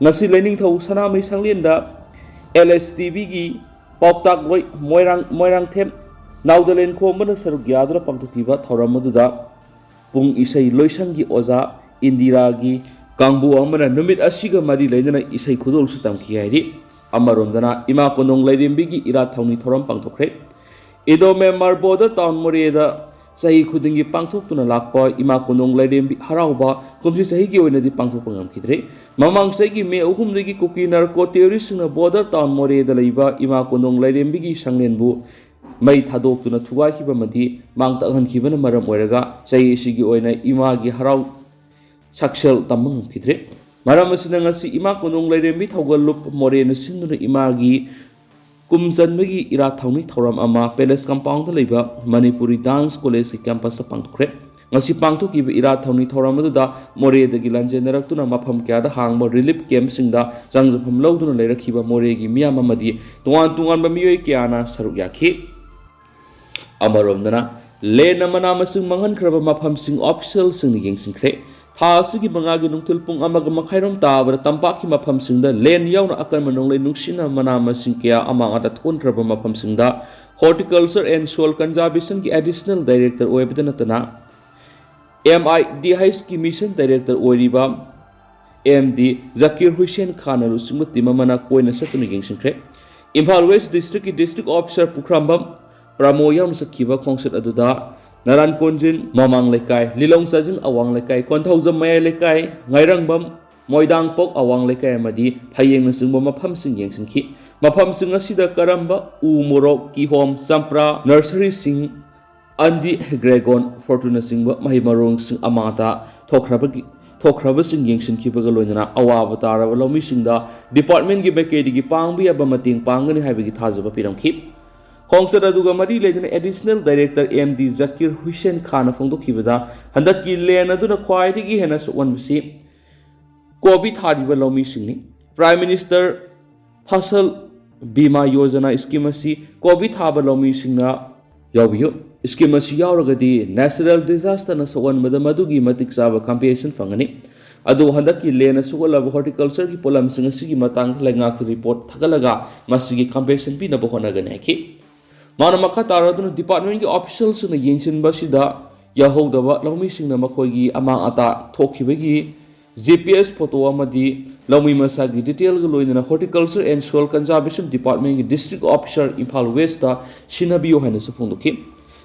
ꯉꯁꯤ ꯂꯩꯅꯤꯡꯊꯧ ꯁꯅꯥꯃꯍꯤ ꯁꯪꯂꯦꯟꯗ ꯑꯦꯜ ꯑꯦꯁ ꯇꯤ ꯚꯤꯒꯤ ꯄꯥꯎꯇꯥꯛ ꯂꯣꯏ ꯃꯣꯏꯔꯥꯡ, ꯃꯣꯏꯔꯥꯡꯊꯦꯝ ꯅꯥꯎꯗꯂꯦꯟ ꯈꯣꯝꯕꯅ ꯁꯔꯨꯛ ꯌꯥꯗꯨꯅ ꯄꯥꯡꯊꯣꯛꯈꯤꯕ ꯊꯧꯔꯝ ꯑꯗꯨꯗ ꯄꯨꯡ ꯏꯁꯩ ꯂꯣꯏꯁꯪꯒꯤ ꯑꯣꯖꯥ ꯏꯟꯗꯤꯔꯥꯒꯤ ꯀꯥꯡꯕꯨ ꯑꯃꯅ ꯅꯨꯃꯤꯠ ꯑꯁꯤꯒ ꯃꯔꯤ ꯂꯩꯅꯅ ꯏꯁꯩ ꯈꯨꯗꯣꯜꯁꯨ ꯇꯝꯈꯤ ꯍꯥꯏꯔꯤ꯫ ꯑꯃꯔꯣꯝꯗꯅ ꯏꯃꯥ ꯀꯣꯟꯗꯣꯡ ꯂꯥꯏꯔꯦꯝꯕꯤꯒꯤ ꯏꯔꯥꯠ ꯊꯧꯅꯤ ꯊꯧꯔꯝ ꯄꯥꯡꯊꯣꯛꯈ꯭ꯔꯦ꯫ ꯏꯟꯗꯣ ꯃ꯭ꯌꯥꯟꯃꯥꯔ ꯕꯣꯔꯗꯔ ꯇꯥꯎꯟ ꯃꯣꯔꯦꯗ ꯆꯍꯤ ꯈꯨꯗꯤꯡꯒꯤ ꯄꯥꯡꯊꯣꯛꯇꯨꯅ ꯂꯥꯛꯄ ꯏꯃꯥ ꯀꯣꯟꯗꯣꯡ ꯂꯥꯏꯔꯦꯝꯕꯤ ꯍꯔꯥꯎꯕ ꯀꯨꯝꯁꯤ ꯆꯍꯤꯒꯤ ꯑꯣꯏꯅꯗꯤ ꯄꯥꯡꯊꯣꯛꯄ ꯉꯝꯈꯤꯗ꯭ꯔꯦ꯫ ꯃꯃꯥꯡ ꯆꯍꯤꯒꯤ ꯃꯦ ꯑꯍꯨꯝꯗꯒꯤ ꯀꯨꯀꯤ ꯅꯥꯔꯀꯣ ꯇꯦꯔꯣꯔꯤꯁꯁꯤꯡꯅ ꯕꯣꯔꯗꯔ ꯇꯥꯎꯟ ꯃꯣꯔꯦꯗ ꯂꯩꯕ ꯏꯃꯥ ꯀꯣꯟꯗꯣꯡ ꯂꯥꯏꯔꯦꯝꯕꯤꯒꯤ ꯁꯪꯂꯦꯟꯕꯨ ꯃꯩ ꯊꯥꯗꯣꯛꯇꯨꯅ ꯊꯨꯒꯥꯏꯈꯤꯕ ꯑꯃꯗꯤ ꯃꯥꯡ ꯇꯥꯛꯍꯟꯈꯤꯕꯅ ꯃꯔꯝ ꯑꯣꯏꯔꯒ ꯆꯍꯤ ꯑꯁꯤꯒꯤ ꯑꯣꯏꯅ ꯏꯃꯥꯒꯤ ꯍꯔꯥꯎ ꯁꯛꯁꯦꯜ ꯇꯝꯕ ꯉꯝꯈꯤꯗ꯭ꯔꯦ꯫ ꯃꯔꯝ ꯑꯁꯤꯅ ꯉꯁꯤ ꯏꯃꯥ ꯀꯣꯟꯗꯣꯡ ꯂꯥꯏꯔꯦꯝꯕꯤ ꯊꯧꯒꯜ ꯂꯨꯞ ꯃꯣꯔꯦꯅ ꯁꯤꯟꯗꯨꯅ ꯏꯃꯥꯒꯤ ꯀꯨꯝ ꯆꯟꯕꯒꯤ ꯏꯔꯥꯠ ꯊꯧꯅꯤ ꯊꯧꯔꯝ ꯑꯃ ꯄꯦꯂꯦꯁ ꯀꯝꯄꯥꯎꯟꯗ ꯂꯩꯕ ꯃꯅꯤꯄꯨꯔꯤ ꯗꯥꯟꯁ ꯀꯣꯂꯦꯖꯀꯤ ꯀꯦꯝꯄꯁꯇ ꯄꯥꯡꯊꯣꯛꯈ꯭ꯔꯦ꯫ ꯉꯁꯤ ꯄꯥꯡꯊꯣꯛꯈꯤꯕ ꯏꯔꯥꯠ ꯊꯧꯅꯤ ꯊꯧꯔꯝ ꯑꯗꯨꯗ ꯃꯣꯔꯦꯗꯒꯤ ꯂꯥꯟꯖꯦꯟꯅꯔꯛꯇꯨꯅ ꯃꯐꯝ ꯀꯌꯥꯗ ꯍꯥꯡꯕ ꯔꯤꯂꯤꯐ ꯀꯦꯝꯞꯁꯤꯡꯗ ꯆꯪꯖꯐꯝ ꯂꯧꯗꯨꯅ ꯂꯩꯔꯛꯈꯤꯕ ꯃꯣꯔꯦꯒꯤ ꯃꯤꯌꯥꯝ ꯑꯃꯗꯤ ꯇꯣꯉꯥꯟ ꯇꯣꯉꯥꯟꯕ ꯃꯤꯑꯣꯏ ꯀꯌꯥꯅ ꯁꯔꯨꯛ ꯌꯥꯈꯤ꯫ ꯑꯃꯔꯣꯝꯗꯅ ꯂꯦꯟꯅ ꯃꯅꯥ ꯃꯁꯤꯡ ꯃꯥꯡꯍꯟꯈ꯭ꯔꯕ ꯃꯐꯝꯁꯤꯡ ꯑꯣꯐꯤꯁꯤꯌꯦꯜꯁꯤꯡꯅ ꯌꯦꯡꯁꯤꯟꯈ꯭ꯔꯦ꯫ ꯊꯥ ꯑꯁꯤꯒꯤ ꯃꯉꯥꯒꯤ ꯅꯨꯡꯊꯤꯜ ꯄꯨꯡ ꯑꯃꯒ ꯃꯈꯥꯏꯔꯣꯝ ꯇꯥꯕꯗ ꯇꯝꯄꯥꯛꯀꯤ ꯃꯐꯝꯁꯤꯡꯗ ꯂꯦꯟ ꯌꯥꯎꯅ ꯑꯀꯟꯕ ꯅꯣꯡꯂꯩ ꯅꯨꯡꯁꯤꯠꯅ ꯃꯅꯥ ꯃꯁꯤꯡ ꯀꯌꯥ ꯑꯃꯥꯡ ꯑꯇꯥ ꯊꯣꯛꯍꯟꯈ꯭ꯔꯕ ꯃꯐꯝꯁꯤꯡꯗ Horticulture and Soil Conservationꯒꯤ Additional Director ꯑꯣꯏꯕꯗ ꯅꯠꯇꯅ ꯑꯦꯝ ꯑꯥꯏ ꯗꯤ ꯑꯩꯆꯀꯤ ꯃꯤꯁꯟ ꯗꯥꯏꯔꯦꯛꯇꯔ ꯑꯣꯏꯔꯤꯕ ꯑꯦꯝ ꯗꯤ ꯖꯀꯤꯔ ꯍꯨꯏꯁꯦꯟ ꯈꯥꯟꯅ ꯂꯨꯆꯤꯡꯕ ꯇꯤꯝ ꯑꯃꯅ ꯀꯣꯏꯅ ꯆꯠꯇꯨꯅ ꯌꯦꯡꯁꯤꯟꯈ꯭ꯔꯦ꯫ ꯏꯝꯐꯥꯜ ꯋꯦꯁ ꯗꯤꯁꯇ꯭ꯔꯤꯛꯀꯤ ꯗꯤꯁꯇ꯭ꯔꯤꯛ ꯑꯣꯐꯤꯁꯥꯔ ꯄꯨꯈ꯭ꯔꯝꯕꯝ ꯄ꯭ꯔꯃꯣ ꯌꯥꯎꯅ ꯆꯠꯈꯤꯕ ꯈꯣꯡꯆꯠ ꯑꯗꯨꯗ ꯅꯔꯥꯟ ꯀꯣꯟꯖꯤꯟ ꯃꯃꯥꯡ ꯂꯩꯀꯥꯏ, ꯂꯤꯂꯣꯡ ꯆꯥꯖꯤꯡ ꯑꯋꯥꯡ ꯂꯩꯀꯥꯏ, ꯀꯣꯟꯊꯧꯖꯝ ꯃꯌꯥꯏ ꯂꯩꯀꯥꯏ, ꯉꯥꯏꯔꯪꯕꯝ, ꯃꯣꯏꯗꯥꯡꯄꯣꯛ ꯑꯋꯥꯡ ꯂꯩꯀꯥꯏ ꯑꯃꯗꯤ ꯐꯌꯦꯡꯅꯆꯤꯡꯕ ꯃꯐꯝꯁꯤꯡ ꯌꯦꯡꯁꯤꯟꯈꯤ꯫ ꯃꯐꯝꯁꯤꯡ ꯑꯁꯤꯗ ꯀꯔꯝꯕ ꯎ ꯃꯣꯔꯣꯛ, ꯀꯤꯍꯣꯝ, ꯆꯝꯄ꯭ꯔꯥ, ꯅꯔꯁꯔꯤꯁꯤꯡ, ꯑꯟꯗꯤ ꯒ꯭ꯔꯦꯒꯣꯟ ꯐꯣꯔꯇꯨꯅꯆꯤꯡꯕ ꯃꯍꯩ ꯃꯔꯣꯡꯁꯤꯡ ꯑꯃꯥꯡ ꯑꯇꯥ ꯊꯣꯛꯈ꯭ꯔꯕꯒꯤ, ꯊꯣꯛꯈ꯭ꯔꯕꯁꯤꯡ ꯌꯦꯡꯁꯤꯟꯈꯤꯕꯒ ꯂꯣꯏꯅꯅ ꯑꯋꯥꯕ ꯇꯥꯔꯕ ꯂꯧꯃꯤꯁꯤꯡꯗ ꯗꯤꯄꯥꯔꯠꯃꯦꯟꯒꯤ ꯃꯥꯏꯀꯩꯗꯒꯤ ꯄꯥꯡꯕ ꯌꯥꯕ ꯃꯇꯦꯡ ꯄꯥꯡꯒꯅꯤ ꯍꯥꯏꯕꯒꯤ ꯊꯥꯖꯕ ꯄꯤꯔꯝꯈꯤ꯫ ꯈꯣꯡꯆꯠ ꯑꯗꯨꯒ ꯃꯔꯤ ꯂꯩꯅꯅ additional director M D Jakir Hussain ꯈꯥꯟꯅ ꯐꯣꯡꯗꯣꯛꯈꯤꯕꯗ ꯍꯟꯗꯛꯀꯤ ꯂꯦꯟ ꯑꯗꯨꯅ ꯈ꯭ꯋꯥꯏꯗꯒꯤ ꯍꯦꯟꯅ ꯁꯣꯛꯍꯟꯕꯁꯤ ꯀꯣꯕꯤ ꯊꯥꯔꯤꯕ ꯂꯧꯃꯤꯁꯤꯡꯅꯤ꯫ Prime minister Fasal Bima Yojana scheme ꯑꯁꯤ ꯀꯣꯕꯤ ꯊꯥꯕ ꯂꯧꯃꯤꯁꯤꯡꯅ ꯌꯥꯎꯕꯤꯌꯨ꯫ ꯁ꯭ꯀꯤꯝ ꯑꯁꯤ ꯌꯥꯎꯔꯒꯗꯤ natural disasterꯅ ꯁꯣꯛꯍꯟꯕꯗ ꯃꯗꯨꯒꯤ ꯃꯇꯤꯛ ꯆꯥꯕ ꯀꯝꯄꯦꯟꯁꯦꯁꯟ ꯐꯪꯒꯅꯤ꯫ ꯑꯗꯨ ꯍꯟꯗꯛꯀꯤ ꯂꯦꯟꯅ ꯁꯣꯛꯍꯜꯂꯕ ꯍꯣꯔꯇꯤꯀꯜꯆꯔꯒꯤ ꯄꯣꯠꯂꯝꯁꯤꯡ ꯑꯁꯤꯒꯤ ꯃꯇꯥꯡꯗ ꯂꯩꯉꯥꯛꯇ ꯔꯤꯄꯣꯔꯠ ꯊꯥꯒꯠꯂꯒ ꯃꯁꯤꯒꯤ ꯀꯝꯄꯦꯟꯁꯦꯁꯟ ꯄꯤꯅꯕ ꯍꯣꯠꯅꯒꯅꯤ ꯍꯥꯏꯈꯤ꯫ ꯃꯥꯅ ꯃꯈꯥ ꯇꯥꯔꯗꯨꯅ ꯗꯤꯄꯥꯔꯠꯃꯦꯟꯒꯤ ꯑꯣꯐꯤꯁꯤꯌꯦꯜꯁꯤꯡꯅ ꯌꯦꯡꯁꯤꯟꯕ ꯑꯁꯤꯗ ꯌꯥꯍꯧꯗꯕ ꯂꯧꯃꯤꯁꯤꯡꯅ ꯃꯈꯣꯏꯒꯤ ꯑꯃꯥꯡ ꯑꯇꯥ ꯊꯣꯛꯈꯤꯕꯒꯤ ꯖꯤ ꯄꯤ ꯑꯦꯁ ꯐꯣꯇꯣ ꯑꯃꯗꯤ ꯂꯧꯃꯤ ꯃꯁꯥꯒꯤ ꯗꯤꯇꯦꯜꯒ ꯂꯣꯏꯅꯅ Horticulture and Soil Conservation Departmentꯀꯤ District Officer Imphal Westꯇ ꯁꯤꯟꯅꯕꯤꯌꯨ ꯍꯥꯏꯅꯁꯨ ꯐꯣꯡꯗꯣꯛꯈꯤ꯫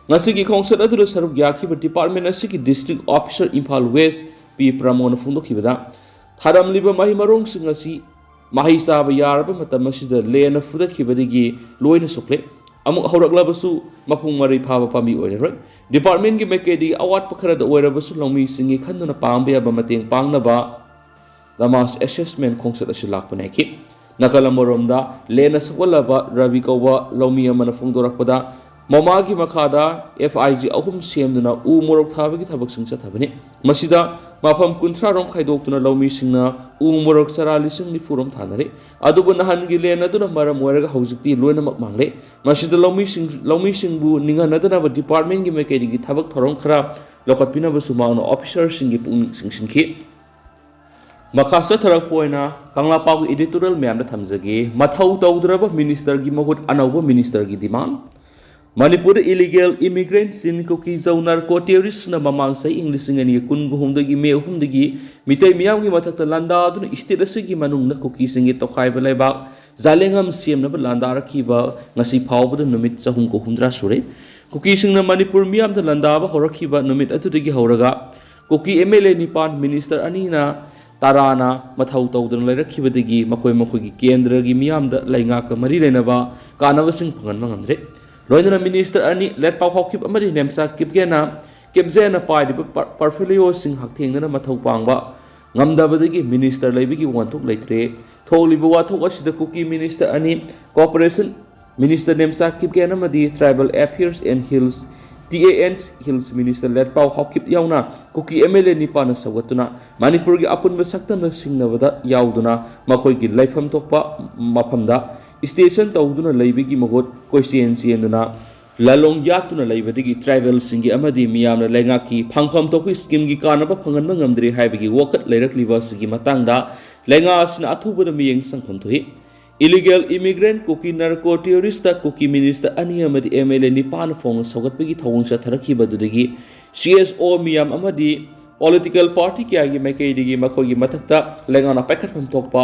ꯉꯁꯤꯒꯤ ꯈꯣꯡꯆꯠ ꯑꯗꯨꯗ ꯁꯔꯨꯛ ꯌꯥꯈꯤꯕ ꯗꯤꯄꯥꯔꯠꯃꯦꯟ ꯑꯁꯤꯒꯤ District Officer Imphal West ꯄꯤ ꯄ꯭ꯔꯃꯣꯗꯅ ꯐꯣꯡꯗꯣꯛꯈꯤꯕꯗ, ꯊꯥꯔꯝꯂꯤꯕ ꯃꯍꯩ ꯃꯔꯣꯡꯁꯤꯡ ꯑꯁꯤ ꯃꯍꯩ ꯆꯥꯕ ꯌꯥꯔꯕ ꯃꯇꯝ ꯑꯁꯤꯗ ꯂꯦꯟꯅ ꯐꯨꯗꯠꯈꯤꯕꯗꯒꯤ ꯂꯣꯏꯅ ꯁꯣꯛꯂꯦ꯫ ꯑꯃꯨꯛ ꯍꯧꯔꯛꯂꯕꯁꯨ ꯃꯄꯨꯡ ꯃꯔꯩ ꯐꯥꯕ ꯄꯥꯝꯕꯤ ꯑꯣꯏꯔꯔꯣꯏ꯫ ꯗꯤꯄꯥꯔꯠꯃꯦꯟꯒꯤ ꯃꯥꯏꯀꯩꯗꯒꯤ ꯑꯋꯥꯠꯄ ꯈꯔꯗ ꯑꯣꯏꯔꯕꯁꯨ ꯂꯧꯃꯤꯁꯤꯡꯒꯤ ꯈꯟꯗꯨꯅ ꯄꯥꯡꯕ ꯌꯥꯕ ꯃꯇꯦꯡ ꯄꯥꯡꯅꯕ ꯗꯃꯥꯁ ꯑꯦꯁꯦꯁꯃꯦꯟ ꯈꯣꯡꯆꯠ ꯑꯁꯤ ꯂꯥꯛꯄꯅꯦ ꯍꯥꯏꯈꯤ꯫ ꯅꯥꯀꯜ ꯑꯃꯔꯣꯝꯗ, ꯂꯦꯟꯅ ꯁꯣꯛꯍꯜꯂꯕ ꯔꯕꯤ ꯀꯧꯕ ꯂꯧꯃꯤ ꯑꯃꯅ ꯐꯣꯡꯗꯣꯔꯛꯄꯗ, ꯃꯃꯥꯒꯤ ꯃꯈꯥꯗ ꯑꯦꯐ ꯑꯥꯏ ꯖꯤ ꯑꯍꯨꯝ ꯁꯦꯝꯗꯨꯅ ꯎ ꯃꯣꯔꯣꯛ ꯊꯥꯕꯒꯤ ꯊꯕꯛꯁꯤꯡ ꯆꯠꯊꯕꯅꯤ꯫ ꯃꯁꯤꯗ ꯃꯐꯝ ꯀꯨꯟꯊ꯭ꯔꯥ ꯔꯣꯝ ꯈꯥꯏꯗꯣꯛꯇꯨꯅ ꯂꯧꯃꯤꯁꯤꯡꯅ ꯎ ꯃꯣꯔꯣꯛ ꯆꯔꯥ ꯂꯤꯁꯤꯡ ꯅꯤꯐꯨ ꯔꯣꯝ ꯊꯥꯅꯔꯤ꯫ ꯑꯗꯨꯕꯨ ꯅꯍꯥꯟꯒꯤ ꯂꯦꯟ ꯑꯗꯨꯅ ꯃꯔꯝ ꯑꯣꯏꯔꯒ ꯍꯧꯖꯤꯛꯇꯤ ꯂꯣꯏꯅꯃꯛ ꯃꯥꯡꯂꯦ꯫ ꯃꯁꯤꯗ ꯂꯧꯃꯤꯁꯤꯡ, ꯂꯧꯃꯤꯁꯤꯡꯕꯨ ꯅꯤꯡꯍꯟꯅꯗꯅꯕ ꯗꯤꯄꯥꯔꯠꯃꯦꯟꯒꯤ ꯃꯥꯏꯀꯩꯗꯒꯤ ꯊꯕꯛ ꯊꯧꯔꯝ ꯈꯔ ꯂꯧꯈꯠꯄꯤꯅꯕꯁꯨ ꯃꯍꯥꯛꯅ ꯑꯣꯐꯤꯁꯔꯁꯤꯡꯒꯤ ꯄꯨꯛꯅꯤꯡ ꯆꯤꯡꯁꯤꯟꯈꯤ꯫ ꯃꯈꯥ ꯆꯠꯊꯔꯛꯄ ꯑꯣꯏꯅ ꯀꯪꯂꯥ ꯄꯥꯎꯒꯤ editorial ꯃꯌꯥꯝꯗ ꯊꯝꯖꯒꯦ꯫ ꯃꯊꯧ ꯇꯧꯗ꯭ꯔꯕ ꯃꯤꯅꯤꯁꯇꯔꯒꯤ ꯃꯍꯨꯠ ꯑꯅꯧꯕ ꯃꯤꯅꯤꯁꯇꯔꯒꯤ ꯗꯤꯃꯥꯟ꯫ ꯃꯅꯤꯄꯨꯔꯗ ꯏꯂꯤꯒꯦꯜ ꯏꯃꯤꯒ꯭ꯔꯦꯟꯠꯁꯤꯡ ꯀꯨꯀꯤ ꯖꯧ ꯅꯥꯔꯀꯣ ꯇꯦꯔꯣꯔꯤꯁ꯭ꯠꯅ ꯃꯃꯥꯡ ꯆꯍꯤ ꯏꯪ ꯂꯤꯁꯤꯡ ꯑꯅꯤ ꯀꯨꯟꯒ ꯍꯨꯝꯗꯣꯏꯒꯤ ꯃꯦ ꯑꯍꯨꯝꯗꯒꯤ ꯃꯤꯇꯩ ꯃꯤꯌꯥꯝꯒꯤ ꯃꯊꯛꯇ ꯂꯥꯟꯗꯥꯗꯨꯅ ꯁ꯭ꯇꯦꯠ ꯑꯁꯤꯒꯤ ꯃꯅꯨꯡꯗ ꯀꯨꯀꯤꯁꯤꯡꯒꯤ ꯇꯣꯈꯥꯏꯕ ꯂꯩꯕꯥꯛ ꯖꯥꯂꯦꯡꯉꯝ ꯁꯦꯝꯅꯕ ꯂꯥꯟꯗꯥꯔꯛꯈꯤꯕ ꯉꯁꯤ ꯐꯥꯎꯕꯗ ꯅꯨꯃꯤꯠ ꯆꯍꯨꯝꯒ ꯍꯨꯝꯗ꯭ꯔꯥ ꯁꯨꯔꯦ꯫ ꯀꯨꯀꯤꯁꯤꯡꯅ ꯃꯅꯤꯄꯨꯔ ꯃꯤꯌꯥꯝꯗ ꯂꯥꯟꯗꯥꯕ ꯍꯧꯔꯛꯈꯤꯕ ꯅꯨꯃꯤꯠ ꯑꯗꯨꯗꯒꯤ ꯍꯧꯔꯒ ꯀꯨꯀꯤ ꯑꯦꯝ ꯑꯦꯜ ꯑꯦ ꯅꯤꯄꯥꯟ, ꯃꯤꯅꯤꯁꯇꯔ ꯑꯅꯤꯅ ꯇꯔꯥꯅ ꯃꯊꯧ ꯇꯧꯗꯅ ꯂꯩꯔꯛꯈꯤꯕꯗꯒꯤ ꯃꯈꯣꯏ ꯃꯈꯣꯏꯒꯤ ꯀꯦꯟꯗ꯭ꯔꯒꯤ ꯃꯤꯌꯥꯝꯗ ꯂꯩꯉꯥꯛꯀ ꯃꯔꯤ ꯂꯩꯅꯕ ꯀꯥꯟꯅꯕꯁꯤꯡ ꯐꯪꯍꯟꯕ ꯉꯝꯗ꯭ꯔꯦ꯫ ꯂꯣꯏꯅꯅ ꯃꯤꯅꯤꯁꯇꯔ ꯑꯅꯤ ꯂꯦꯠꯄꯥꯎ ꯍꯥꯎꯀꯤꯞ ꯑꯃꯗꯤ ꯅꯦꯝꯆꯥ ꯀꯤꯞꯒꯦꯅ, ꯀꯤꯞꯖꯦꯅ ꯄꯥꯏꯔꯤꯕ ꯄ-, ꯄꯣꯔꯠꯐꯣꯂꯤꯑꯣꯁꯤꯡ ꯍꯛꯊꯦꯡꯅꯅ ꯃꯊꯧ ꯄꯥꯡꯕ ꯉꯝꯗꯕꯗꯒꯤ ꯃꯤꯅꯤꯁꯇꯔ ꯂꯩꯕꯒꯤ ꯋꯥꯍꯟꯊꯣꯛ ꯂꯩꯇ꯭ꯔꯦ꯫ ꯊꯣꯛꯂꯤꯕ ꯋꯥꯊꯣꯛ ꯑꯁꯤꯗ ꯀꯨꯀꯤ ꯃꯤꯅꯤꯁꯇꯔ ꯑꯅꯤ, ꯀꯣꯑꯣꯄꯔꯦꯁꯟ ꯃꯤꯅꯤꯁꯇꯔ ꯅꯦꯝꯆꯥ ꯀꯤꯞꯒꯦꯟ ꯑꯃꯗꯤ tribal affairs and hills T A N Hills Minister Letpao Haokip ꯌꯥꯎꯅ ꯀꯨꯀꯤ M L A ꯅꯤꯄꯥꯟꯅ ꯁꯧꯒꯠꯇꯨꯅ ꯃꯅꯤꯄꯨꯔꯒꯤ ꯑꯄꯨꯟꯕ ꯁꯛꯇꯝꯅ ꯁꯤꯡꯅꯕꯗ ꯌꯥꯎꯗꯨꯅ ꯃꯈꯣꯏꯒꯤ ꯂꯩꯐꯝ ꯊꯣꯛꯄ ꯃꯐꯝꯗ station ꯇꯧꯗꯨꯅ ꯂꯩꯕꯒꯤ ꯃꯍꯨꯠ ꯀꯣꯏꯆꯦꯟ ꯆꯦꯟꯗꯨꯅ ꯂꯥꯂꯣꯡ ꯌꯥꯠꯇꯨꯅ ꯂꯩꯕꯗꯒꯤ tribal ꯁꯤꯡꯒꯤ ꯑꯃꯗꯤ ꯃꯤꯌꯥꯝꯅ ꯂꯩꯉꯥꯛꯀꯤ ꯐꯪꯐꯝ ꯊꯣꯛꯄ scheme ꯒꯤ ꯀꯥꯟꯅꯕ ꯐꯪꯍꯟꯕ ꯉꯝꯗ꯭ꯔꯦ ꯍꯥꯏꯕꯒꯤ ꯋꯥꯀꯠ ꯂꯩꯔꯛꯂꯤꯕ ꯑꯁꯤꯒꯤ ꯃꯇꯥꯡꯗ ꯂꯩꯉꯥꯛ ꯑꯁꯤꯅ ꯑꯊꯨꯕꯗ ꯃꯤꯠꯌꯦꯡ ꯆꯪꯐꯝ ꯊꯣꯛꯏ꯫ Illegal immigrant, ꯀꯨꯀꯤ narco terrorist ꯇ ꯀꯨꯀꯤ minister ꯑꯅꯤ ꯑꯃꯗꯤ M L A ꯅꯤꯄꯥꯟ ꯐꯣꯡꯅ ꯁꯧꯒꯠꯄꯒꯤ ꯊꯧꯑꯣꯡ ꯆꯠꯊꯔꯛꯈꯤꯕ ꯑꯗꯨꯗꯒꯤ C S O ꯃꯤꯌꯥꯝ ꯑꯃꯗꯤ political party ꯀꯌꯥꯒꯤ ꯃꯥꯏꯀꯩꯗꯒꯤ ꯃꯈꯣꯏꯒꯤ ꯃꯊꯛꯇ ꯂꯩꯉꯥꯛꯅ ꯄꯥꯏꯈꯠꯐꯝ ꯊꯣꯛꯄ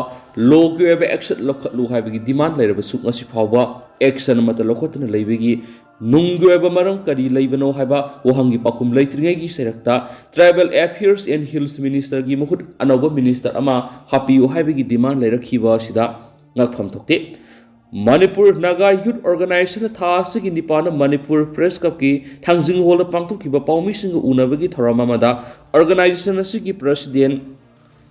law ꯒꯤ ꯑꯣꯏꯕ action ꯂꯧꯈꯠꯂꯨ ꯍꯥꯏꯕꯒꯤ demand ꯂꯩꯔꯕꯁꯨ ꯉꯁꯤ ꯐꯥꯎꯕ action ꯑꯃꯠꯇ ꯂꯧꯈꯠꯇꯨꯅ ꯂꯩꯕꯒꯤ ꯅꯨꯡꯒꯤ ꯑꯣꯏꯕ ꯃꯔꯝ ꯀꯔꯤ ꯂꯩꯕꯅꯣ ꯍꯥꯏꯕ ꯋꯥꯍꯪꯒꯤ ꯄꯥꯎꯈꯨꯝ ꯂꯩꯇ꯭ꯔꯤꯉꯩꯒꯤ ꯆꯩꯔꯛꯇ Tribal Affairs and Hills Minister ꯒꯤ ꯃꯍꯨꯠ ꯑꯅꯧꯕ minister ꯑꯃ ꯍꯥꯞꯄꯤꯌꯨ ꯍꯥꯏꯕꯒꯤ demand ꯂꯩꯔꯛꯈꯤꯕ ꯑꯁꯤꯗ ꯉꯛꯐꯝ ꯊꯣꯛꯇꯦ꯫ ꯃꯅꯤꯄꯨꯔ ꯅꯥꯒꯥ ꯌꯨꯠ ꯑꯣꯔꯒꯅꯥꯏꯖꯦꯁꯟꯅ ꯊꯥ ꯑꯁꯤꯒꯤ ꯅꯤꯄꯥꯟꯗ ꯃꯅꯤꯄꯨꯔ ꯄ꯭ꯔꯦꯁ ꯀꯞꯀꯤ ꯊꯥꯡꯖꯤꯡ ꯍꯣꯜꯗ ꯄꯥꯡꯊꯣꯛꯈꯤꯕ ꯄꯥꯎꯃꯤꯁꯤꯡꯒ ꯎꯅꯕꯒꯤ ꯊꯧꯔꯝ ꯑꯃꯗ ꯑꯣꯔꯒꯅꯥꯏꯖꯦꯁꯟ ꯑꯁꯤꯒꯤ ꯄ꯭ꯔꯁꯤꯗꯦꯟ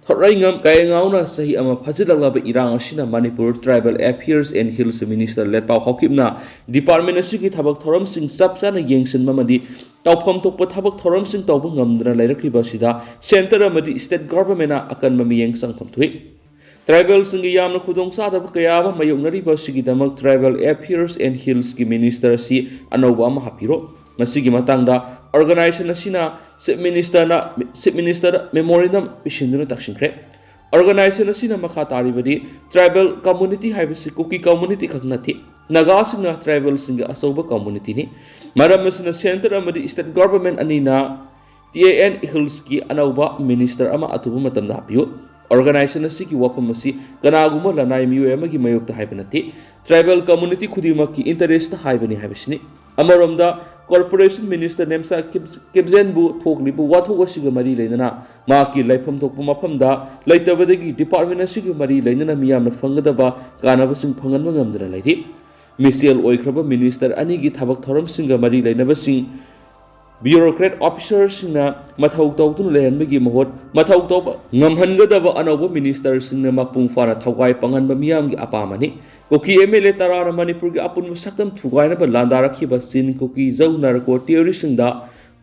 ꯊꯣꯔꯩꯉꯝ ꯀꯥꯌꯦꯉꯥꯎꯅ ꯆꯍꯤ ꯑꯃ ꯐꯥꯖꯤꯜꯂꯛꯂꯕ ꯏꯔꯥꯡ ꯑꯁꯤꯅ Manipur Tribal Affairs and Hills Minister ꯂꯦꯠꯄꯥꯎ ꯍꯥꯎꯀꯤꯞꯅ department ꯑꯁꯤꯒꯤ ꯊꯕꯛ ꯊꯧꯔꯝꯁꯤꯡ ꯆꯞ ꯆꯥꯅ ꯌꯦꯡꯁꯤꯟꯕ ꯑꯃꯗꯤ ꯇꯧꯐꯝ ꯊꯣꯛꯄ ꯊꯕꯛ ꯊꯧꯔꯝꯁꯤꯡ ꯇꯧꯕ ꯉꯝꯗꯅ ꯂꯩꯔꯛꯂꯤꯕ ꯑꯁꯤꯗ centre ꯑꯃꯗꯤ state government ꯅ ꯑꯀꯟꯕ ꯃꯤꯠꯌꯦꯡ ꯆꯪꯐꯝ ꯊꯣꯛꯏ꯫ Tribal ꯁꯤꯡꯒꯤ ꯌꯥꯝꯅ ꯈꯨꯗꯣꯡꯆꯥꯗꯕ ꯀꯌꯥ ꯑꯃ ꯃꯥꯌꯣꯛꯅꯔꯤꯕ ꯑꯁꯤꯒꯤꯗꯃꯛ Tribal Affairs and Hills ꯀꯤ minister ꯑꯁꯤ ꯑꯅꯧꯕ ꯑꯃ ꯍꯥꯞꯄꯤꯔꯣ꯫ ꯃꯁꯤꯒꯤ ꯃꯇꯥꯡꯗ ꯑꯣꯔꯒꯅꯥꯏꯖꯦꯁꯟ ꯑꯁꯤꯅ Chief Minister ꯅ, Chief Minister ꯗ memorandum ꯄꯤꯁꯤꯟꯗꯨꯅ ꯇꯛꯁꯤꯟꯈ꯭ꯔꯦ꯫ ꯑꯣꯔꯒꯅꯥꯏꯖꯦꯁꯟ ꯑꯁꯤꯅ ꯃꯈꯥ ꯇꯥꯔꯤꯕꯗꯤ, tribal community ꯍꯥꯏꯕꯁꯤ ꯀꯨꯀꯤ community ꯈꯛ ꯅꯠꯇꯦ, ꯅꯥꯒꯥꯁꯤꯡꯅ tribal ꯁꯤꯡꯒꯤ ꯑꯆꯧꯕ community ꯅꯤ꯫ ꯃꯔꯝ ꯑꯁꯤꯅ centre ꯑꯃꯗꯤ state government ꯑꯅꯤꯅ T A N Hills ꯀꯤ ꯑꯅꯧꯕ minister ꯑꯃ ꯑꯊꯨꯕ ꯃꯇꯝꯗ ꯍꯥꯞꯄꯤꯌꯨ꯫ Organization ꯑꯁꯤꯒꯤ ꯋꯥꯐꯝ ꯑꯁꯤ ꯀꯅꯥꯒꯨꯝꯕ ꯂꯅꯥꯏ ꯃꯤꯑꯣꯏ ꯑꯃꯒꯤ ꯃꯥꯌꯣꯛꯇ ꯍꯥꯏꯕ ꯅꯠꯇꯦ, tribal community ꯈꯨꯗꯤꯡꯃꯛꯀꯤ interest ꯇ ꯍꯥꯏꯕꯅꯤ ꯍꯥꯏꯕꯁꯤꯅꯤ꯫ ꯑꯃꯔꯣꯝꯗ, Corporation Minister ꯅꯦꯝꯆꯥ ꯀꯤꯞ-, ꯀꯤꯞꯖꯦꯟꯕꯨ ꯊꯣꯛꯂꯤꯕ ꯋꯥꯊꯣꯛ ꯑꯁꯤꯒ ꯃꯔꯤ ꯂꯩꯅꯅ ꯃꯍꯥꯛꯀꯤ ꯂꯩꯐꯝ ꯊꯣꯛꯄ ꯃꯐꯝꯗ ꯂꯩꯇꯕꯗꯒꯤ department ꯑꯁꯤꯒ ꯃꯔꯤ ꯂꯩꯅꯅ ꯃꯤꯌꯥꯝꯅ ꯐꯪꯒꯗꯕ ꯀꯥꯟꯅꯕꯁꯤꯡ ꯐꯪꯍꯟꯕ ꯉꯝꯗꯅ ꯂꯩꯔꯤ꯫ ꯃꯤꯆꯦꯜ ꯑꯣꯏꯈ꯭ꯔꯕ minister ꯑꯅꯤꯒꯤ ꯊꯕꯛ ꯊꯧꯔꯝꯁꯤꯡꯒ ꯃꯔꯤ ꯂꯩꯅꯕꯁꯤꯡ bureaucrat officer ꯁꯤꯡꯅ ꯃꯊꯧ ꯇꯧꯗꯨꯅ ꯂꯩꯍꯟꯕꯒꯤ ꯃꯍꯨꯠ, ꯃꯊꯧ ꯇꯧꯕ ꯉꯝꯍꯟꯒꯗꯕ ꯑꯅꯧꯕ minister ꯁꯤꯡꯅ ꯃꯄꯨꯡ ꯐꯥꯅ ꯊꯧꯒꯥꯏ ꯄꯪꯍꯟꯕ ꯃꯤꯌꯥꯝꯒꯤ ꯑꯄꯥꯝꯕꯅꯤ꯫ ꯀꯨꯀꯤ ꯑꯦꯝ ꯑꯦꯜ ꯑꯦ ꯇꯔꯥꯅ ꯃꯅꯤꯄꯨꯔꯒꯤ ꯑꯄꯨꯟꯕ ꯁꯛꯇꯝ ꯊꯨꯒꯥꯏꯅꯕ ꯂꯥꯟꯗꯥꯔꯛꯈꯤꯕ ꯆꯤꯟ ꯀꯨꯀꯤ ꯖꯧ ꯅꯥꯔꯀꯣ ꯇꯦꯔꯣꯔꯤꯁꯁꯤꯡꯗ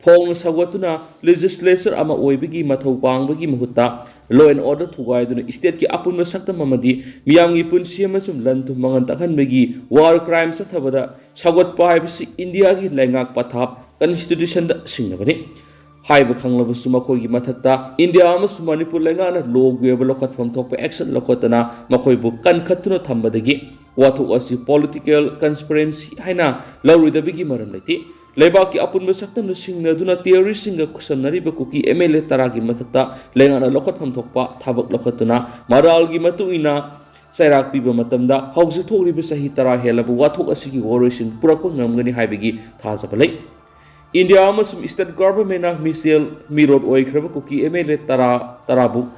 ꯐꯣꯡꯅ ꯁꯧꯒꯠꯇꯨꯅ ꯂꯦꯖꯤꯁꯂꯦꯆꯔ ꯑꯃ ꯑꯣꯏꯕꯒꯤ ꯃꯊꯧ ꯄꯥꯡꯕꯒꯤ ꯃꯍꯨꯠꯇ law and order ꯊꯨꯒꯥꯏꯗꯨꯅ ꯏꯁꯇꯦꯠꯀꯤ ꯑꯄꯨꯟꯕ ꯁꯛꯇꯝ ꯑꯃꯗꯤ ꯃꯤꯌꯥꯝꯒꯤ ꯄꯨꯟꯁꯤ ꯑꯃꯁꯨꯡ ꯂꯟ ꯊꯨꯝ ꯃꯥꯡꯍꯟ ꯇꯥꯛꯍꯟꯕꯒꯤ war crime ꯆꯠꯊꯕꯗ ꯁꯧꯒꯠꯄ ꯍꯥꯏꯕꯁꯤ ꯏꯟꯗꯤꯌꯥꯒꯤ ꯂꯩꯉꯥꯛ ꯄꯊꯥꯞ constitutionꯗ ꯁꯤꯡꯅꯕꯅꯤ꯫ ꯍꯥꯏꯕ ꯈꯪꯂꯕꯁꯨ ꯃꯈꯣꯏꯒꯤ ꯃꯊꯛꯇ ꯏꯟꯗꯤꯌꯥ ꯑꯃꯁꯨꯡ ꯃꯅꯤꯄꯨꯔ ꯂꯩꯉꯥꯛꯅ lawꯒꯤ ꯑꯣꯏꯕ ꯂꯧꯈꯠꯐꯝ ꯊꯣꯛꯄ action ꯂꯧꯈꯠꯇꯅ ꯃꯈꯣꯏꯕꯨ ꯀꯟꯈꯠꯇꯨꯅ ꯊꯝꯕꯗꯒꯤ ꯋꯥꯊꯣꯛ ꯑꯁꯤ political conspiracy ꯍꯥꯏꯅ ꯂꯧꯔꯣꯏꯗꯕꯒꯤ ꯃꯔꯝ ꯂꯩꯇꯦ꯫ ꯂꯩꯕꯥꯛꯀꯤ ꯑꯄꯨꯟꯕ ꯁꯛꯇꯝꯗ ꯁꯤꯡꯅꯗꯨꯅ terroristꯁꯤꯡꯒ ꯈꯨꯠꯁꯝꯅꯔꯤꯕ ꯀꯨꯀꯤ ꯑꯦꯝ ꯑꯦꯜ ꯑꯦ ꯇꯔꯥꯒꯤ ꯃꯊꯛꯇ ꯂꯩꯉꯥꯛꯅ ꯂꯧꯈꯠꯐꯝ ꯊꯣꯛꯄ ꯊꯕꯛ ꯂꯧꯈꯠꯇꯨꯅ ꯃꯔꯥꯜꯒꯤ ꯃꯇꯨꯡ ꯏꯟꯅ ꯆꯩꯔꯥꯛ ꯄꯤꯕ ꯃꯇꯝꯗ ꯍꯧꯖꯤꯛ ꯊꯣꯛꯂꯤꯕ ꯆꯍꯤ ꯇꯔꯥ ꯍꯦꯜꯂꯕ ꯋꯥꯊꯣꯛ ꯑꯁꯤꯒꯤ ꯋꯥꯔꯣꯏꯁꯤꯟ ꯄꯨꯔꯛꯄ ꯉꯝꯒꯅꯤ ꯍꯥꯏꯕꯒꯤ ꯊꯥꯖꯕ ꯂꯩ꯫ ꯏꯟꯗꯤꯌꯥ ꯑꯃꯁꯨꯡ state governmentꯅ ꯃꯤꯆꯦꯜ ꯃꯤꯔꯣꯠ ꯑꯣꯏꯈ꯭ꯔꯕ ꯀꯨꯀꯤ ꯑꯦꯝ ꯑꯦꯜ ꯑꯦ ꯇꯔꯥ ꯇꯔꯥꯕꯨ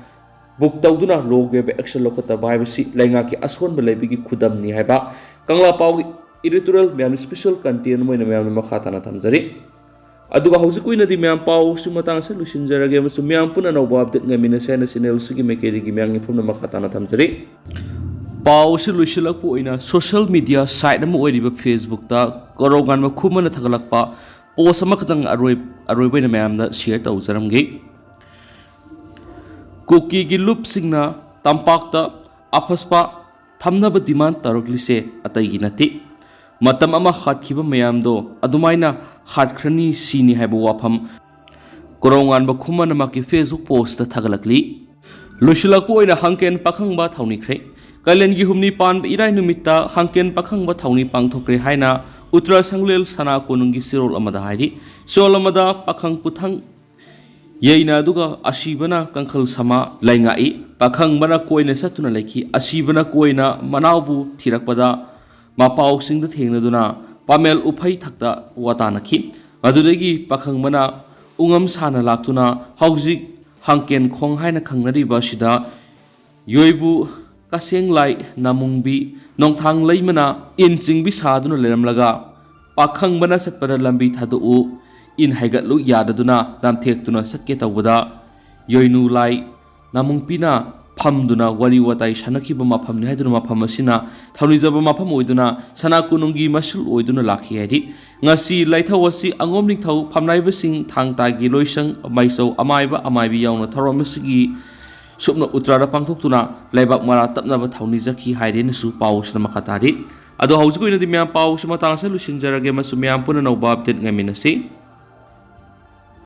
book ꯇꯧꯗꯨꯅ lawꯒꯤ ꯑꯣꯏꯕ action ꯂꯧꯈꯠꯇꯕ ꯍꯥꯏꯕꯁꯤ ꯂꯩꯉꯥꯛꯀꯤ ꯑꯁꯣꯟꯕ ꯂꯩꯕꯒꯤ ꯈꯨꯗꯝꯅꯤ ꯍꯥꯏꯕ ꯀꯪꯂꯥ ꯄꯥꯎꯒꯤ editorial ꯃꯌꯥꯝꯅ special content ꯑꯃ ꯑꯣꯏꯅ ꯃꯌꯥꯝꯅ ꯃꯈꯥ ꯇꯥꯅ ꯊꯝꯖꯔꯤ꯫ ꯑꯗꯨꯒ ꯍꯧꯖꯤꯛꯀꯤ ꯑꯣꯏꯅꯗꯤ ꯃꯌꯥꯝ ꯄꯥꯎꯁꯤ ꯃꯇꯥꯡ ꯑꯁꯤꯗ ꯂꯣꯏꯁꯤꯟꯖꯔꯒꯦ ꯑꯃꯁꯨꯡ ꯃꯌꯥꯝ ꯄꯨꯟꯅ ꯑꯅꯧꯕ update ꯉꯥꯏꯃꯤꯟꯅꯁꯦ ꯍꯥꯏꯅ channelꯁꯤꯒꯤ ꯃꯥꯏꯀꯩꯗꯒꯤ ꯃꯌꯥꯝꯒꯤ ꯃꯐꯝꯗ ꯃꯈꯥ ꯇꯥꯅ ꯊꯝꯖꯔꯤ꯫ ꯄꯥꯎꯁꯤ ꯂꯣꯏꯁꯤꯜꯂꯛꯄ ꯑꯣꯏꯅ social media site ꯑꯃ ꯑꯣꯏꯔꯤꯕ Facebookꯇ ꯀꯣꯔꯧꯉꯥꯟꯕ ꯈꯨꯃꯟꯅ ꯊꯥꯒꯠꯂꯛꯄ post ꯑꯃꯈꯛꯇꯪ ꯑꯔꯣꯏ-, ꯑꯔꯣꯏꯕ ꯑꯣꯏꯅ ꯃꯌꯥꯝꯗ share ꯇꯧꯖꯔꯝꯒꯦ꯫ ꯀꯨꯀꯤꯒꯤ ꯂꯨꯞꯁꯤꯡꯅ ꯇꯝꯄꯥꯛꯇ ꯑꯐꯁꯄꯥ ꯊꯝꯅꯕ demand ꯇꯧꯔꯛꯂꯤꯁꯦ ꯑꯇꯩꯒꯤ ꯅꯠꯇꯦ꯫ ꯃꯇꯝ ꯑꯃ ꯍꯥꯠꯈꯤꯕ ꯃꯌꯥꯝꯗꯣ ꯑꯗꯨꯃꯥꯏꯅ ꯍꯥꯠꯈ꯭ꯔꯅꯤ ꯁꯤꯅꯤ ꯍꯥꯏꯕ ꯋꯥꯐꯝ ꯀꯣꯔꯧꯉꯥꯟꯕ ꯈꯨꯃꯟꯅ ꯃꯍꯥꯛꯀꯤ Facebook postꯇ ꯊꯥꯒꯠꯂꯛꯂꯤ꯫ ꯂꯣꯏꯁꯤꯜꯂꯛꯄ ꯑꯣꯏꯅ ꯍꯥꯡꯀꯦꯟ ꯄꯥꯈꯪꯕ ꯊꯧꯅꯤꯈ꯭ꯔꯦ꯫ ꯀꯥꯂꯦꯟꯒꯤ ꯍꯨꯝꯅꯤ ꯄꯥꯟꯕ ꯏꯔꯥꯏ ꯅꯨꯃꯤꯠꯇ ꯍꯥꯡꯀꯦꯟ ꯄꯥꯈꯪꯕ ꯊꯧꯅꯤ ꯄꯥꯡꯊꯣꯛꯈ꯭ꯔꯦ ꯍꯥꯏꯅ ꯎꯇ꯭ꯔ ꯁꯪꯂꯦꯜ ꯁꯅꯥ ꯀꯣꯅꯨꯡꯒꯤ ꯆꯦꯔꯣꯜ ꯑꯃꯗ ꯍꯥꯏꯔꯤ꯫ ꯆꯦꯔꯣꯜ ꯑꯃꯗ ꯄꯥꯈꯪ ꯄꯨꯊꯪ ꯌꯩꯅ ꯑꯗꯨꯒ ꯑꯁꯤꯕꯅ ꯀꯪꯈꯜ ꯁꯃꯥ ꯂꯩꯉꯥꯛꯏ꯫ ꯄꯥꯈꯪꯕꯅ ꯀꯣꯏꯅ ꯆꯠꯇꯨꯅ ꯂꯩꯈꯤ꯫ ꯑꯁꯤꯕꯅ ꯀꯣꯏꯅ ꯃꯅꯥꯎꯕꯨ ꯊꯤꯔꯛꯄꯗ ꯃꯄꯥꯎꯁꯤꯡꯗ ꯊꯦꯡꯅꯗꯨꯅ ꯄꯥꯃꯦꯜ ꯎꯐꯩ ꯊꯛꯇ ꯋꯥ ꯇꯥꯅꯈꯤ꯫ ꯃꯗꯨꯗꯒꯤ ꯄꯥꯈꯪꯕꯅ ꯎꯉꯝ ꯁꯥꯅ ꯂꯥꯛꯇꯨꯅ ꯍꯧꯖꯤꯛ ꯍꯥꯡꯀꯦꯟ ꯈꯣꯡ ꯍꯥꯏꯅ ꯈꯪꯅꯔꯤꯕ ꯑꯁꯤꯗ ꯌꯣꯏꯕꯨ, ꯀꯁꯦꯡꯂꯥꯏ, ꯅꯥꯃꯨꯡꯕꯤ, ꯅꯣꯡꯊꯥꯡ ꯂꯩꯃꯅ ꯏꯟ ꯆꯤꯡꯕꯤ ꯁꯥꯗꯨꯅ ꯂꯩꯔꯝꯂꯒ ꯄꯥꯈꯪꯕꯅ ꯆꯠꯄꯗ ꯂꯝꯕꯤ ꯊꯥꯗꯣꯛꯎ, ꯏꯟ ꯍꯥꯏꯒꯠꯂꯨ ꯌꯥꯗꯗꯨꯅ ꯂꯥꯟꯊꯦꯛꯇꯨꯅ ꯆꯠꯀꯦ ꯇꯧꯕꯗ ꯌꯣꯏꯅꯨ ꯂꯥꯏ ꯅꯥꯃꯨꯡꯄꯤꯅ ꯐꯝꯗꯨꯅ ꯋꯥꯔꯤ ꯋꯥꯇꯥꯏ ꯁꯥꯟꯅꯈꯤꯕ ꯃꯐꯝꯅꯤ ꯍꯥꯏꯗꯨꯅ ꯃꯐꯝ ꯑꯁꯤꯅ ꯊꯧꯅꯤꯖꯕ ꯃꯐꯝ ꯑꯣꯏꯗꯨꯅ ꯁꯅꯥ ꯀꯣꯅꯨꯡꯒꯤ ꯃꯁꯨꯜ ꯑꯣꯏꯗꯨꯅ ꯂꯥꯛꯈꯤ ꯍꯥꯏꯔꯤ꯫ ꯉꯁꯤ ꯂꯥꯏꯊꯧ ꯑꯁꯤ ꯑꯉꯣꯝ ꯅꯤꯡꯊꯧ ꯐꯝꯅꯥꯏꯕꯁꯤꯡ ꯊꯥꯡ ꯇꯥꯒꯤ ꯂꯣꯏꯁꯪ ꯃꯥꯏꯆꯧ ꯑꯃꯥꯏꯕ ꯑꯃꯥꯏꯕꯤ ꯌꯥꯎꯅ ꯊꯧꯔꯝ ꯑꯁꯤꯒꯤ ꯁꯨꯞꯅ ꯎꯇ꯭ꯔꯥꯗ ꯄꯥꯡꯊꯣꯛꯇꯨꯅ ꯂꯩꯕꯥꯛ ꯃꯔꯥ ꯇꯞꯅꯕ ꯊꯧꯅꯤꯖꯈꯤ ꯍꯥꯏꯔꯦꯅꯁꯨ ꯄꯥꯎ ꯑꯁꯤꯅ ꯃꯈꯥ ꯇꯥꯔꯤ꯫ ꯑꯗꯣ ꯍꯧꯖꯤꯛꯀꯤ ꯑꯣꯏꯅꯗꯤ ꯃꯌꯥꯝ ꯄꯥꯎ ꯑꯁꯤ ꯃꯇꯥꯡ ꯑꯁꯤꯗ ꯂꯣꯏꯁꯤꯟꯖꯔꯒꯦ ꯑꯃꯁꯨꯡ ꯃꯌꯥꯝ ꯄꯨꯟꯅ ꯑꯅꯧꯕ ꯑꯞꯗꯦꯠ ꯉꯥꯏꯃꯤꯟꯅꯁꯤ꯫